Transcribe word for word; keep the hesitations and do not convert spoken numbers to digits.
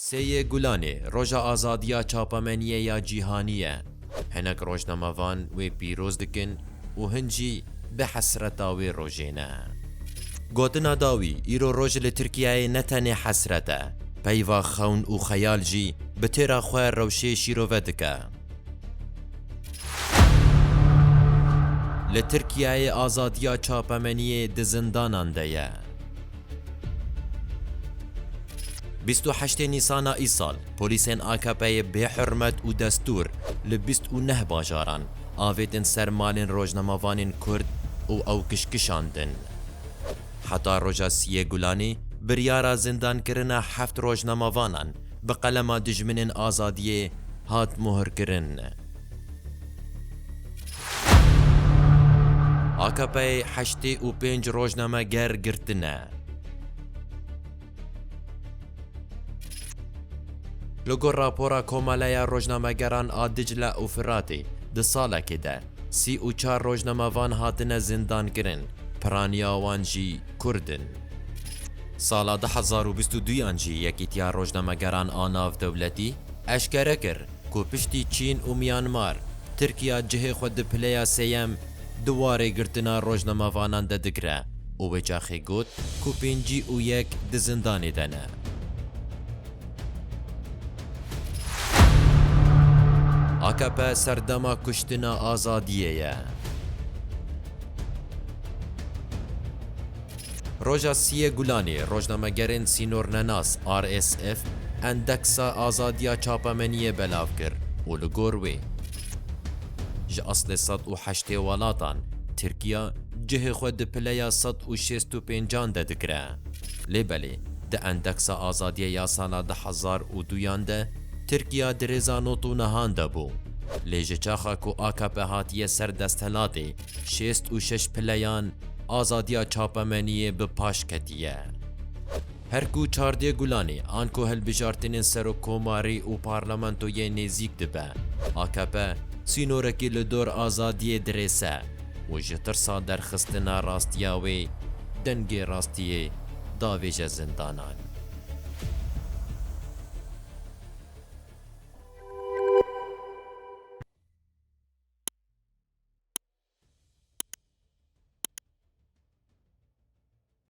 Sê yê Gulanê, roja azadiya çapemeniyê ya cîhanî ye. Hinek rojnamevan wê pîroz dikin û hin jî bi hesreta wê rojê ne. Gotina dawî, îro roj li Tirkiyeyê ne tenê hesret e, peyva xewn û xeyal jî bi têra xwe rewşê şîrove dike. Li Tirkiyeyê azadiya çapemeniyê di zindanan de ye. Bîst û heştê Nîsana îsal, polîsên A K P'yê bê hurmet û destûr li bîst û neh bajaran avêtin ser malên rojnamevanên Kurd û ew kişkişandin. Heta roja siyê Gulanê, biryara zindankirina heft rojnamevanan bi qelema dijminên azadiyê hat muhirkirin. A K P'yê heştê û pênc rojnameger girtine. Li gor rapora Komeleya Rojnamegeran a Dicle û Firatê, di salekê de sî û çar rojnamevan hatine zindankirin, piraniya wan jî Kurd in. Sala du hezar û bîst û duyan jî Yekîtiya Rojnamegeran a Navdewletî eşkere kir ku piştî Çîn û Myanmar, Tirkiya cihê xwe di pileya sêyem di warê girtina rojnamevanan de digire û wê çaxê got ku pêncî û yek di zindanê de ne. A K P serdema kuştina azadiyê ye. Roja siyê Gulanê, rojnamegerên sînornenas, R S F, Endeksa Azadiya Çapemeniyê belav kir û li gor wê, ji aslê sed û heştê welatan, Tirkiya cihê xwe di pileya sed û şêst û pêncan de digire. Lê belê, di Endeksa Azadiyê ya sala du hezar û duyan de, Tirkiya di rêza nod û nehan de bû. Lê ji çaxa ku A K P hatiye ser desthilatê, şêst û şeş pileyan azadiya çapemeniyê bi paş ketiye. Her ku çardê Gulanê, anku hilbijartinên serokkomarî û parlamentoyê nêzîk dibe, A K P sînorekî li dor azadiyê dirêse û ji tirsa derxistina rastiya wê, dengê rastiyê davêje zindanan.